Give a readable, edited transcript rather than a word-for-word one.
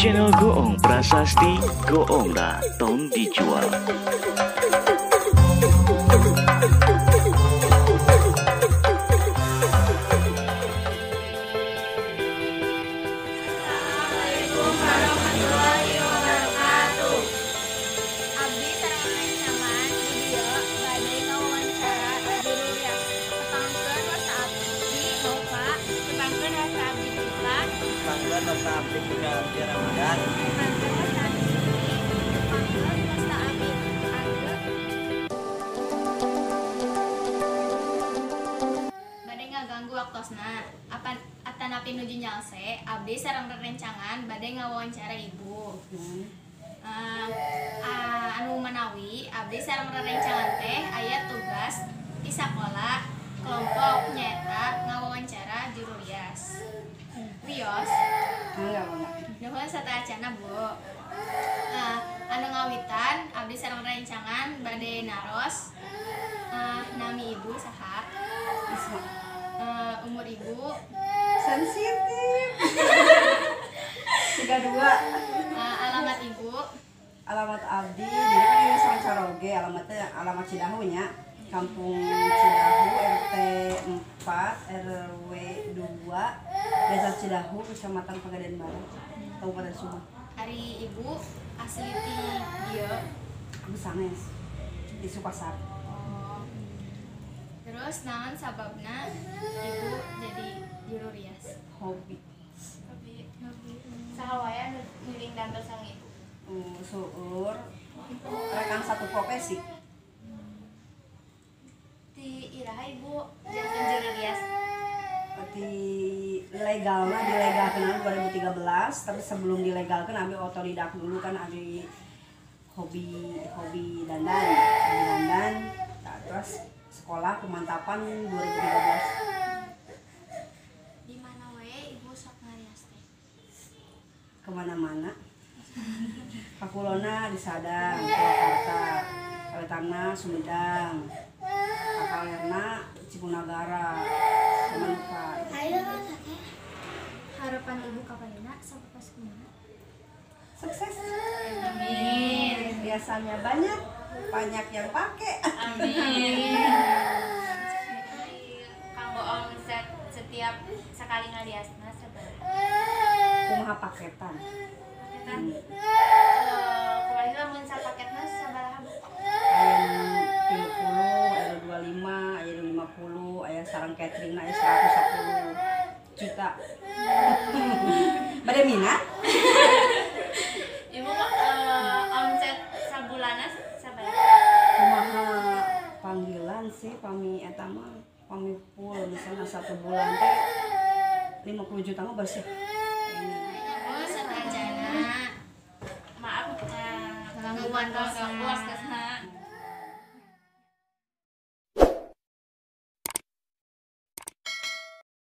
Channel Goong Prasasti, Goongna tong dijual. Assalamualaikum warahmatullahi wabarakatuh. Abdi sareng rencangan di dieu bade ngawawancara juru rias. Tepangkeun wasta abdi Nova, tepangkeun wasta abdi Citra, tepangkeun wasta abdi Puja Abdi Ramadan, tepangkeun wasta abdi Siti, tepangkeun wasta abdi Angge. Bade ngaganggu waktosna. Apan atanapi nuju nyalse, abdi sareng rerencangan bade ngawawancara ibu. Anu manawi abdi sareng rerencangan teh aya tugas di sakola kelompok nyaeta ngawawancara juru rias. Wios. Nuhun sataacana Bu. Anu ngawitan abdi sareng rerencangan bade naros. Nami ibu saha? Isma. Umur ibu? Sensitif. 32. Alamat ibu? Alamat abdi di kan sareng caroge, alamatnya alamat Cidahu nya. Kampung Cidahu RT 4 RW 2 Desa Cidahu, Kecamatan Pegadaian Barat, Kabupaten Subang. Ari ibu asli ti dieu? Abdi sanes di Sukasar. Oh. Terus naon sababna ibu jadi juru rias? Hobi. Hobi. Saha wae anu ngiring damel sareng ibu? Seueur rekan satu profesi. Ti iraha ibu janten juru rias? Di legalna dilegalkeun 2013, tapi sebelum dilegalkeun abdi otodidak dulu kan, abdi hobi hobi dandan, hobi dandan. Nah, terus sekolah pemantapan 2013. Di mana wae ibu sok ngarias teh? Kemana-mana. Kakulona di Sadang, Purwakarta, Kawetanna Sumedang, Kakalerna Cipunagara, Samanuka. Harapan ibu kapanina sampai pas kumaha? Sukses. Amin. Biasanya banyak, banyak yang pakai. Amin. Kanggo omset setiap sekali ngariasna sabaraha? Kumaha paketan? Paketan. Kumaha lamun sapaketna sabaraha Bu? Aya 30, aya 25, aya 50, aya sareng cateringna aya 110 juta. Bade minat? Ibu omset sabulanna sabaraha? Kumaha panggilan sih pami eta mah pami full misalnya satu bulan teh 50 juta mah bersih. Oh, satacana. Maaf, gangguan.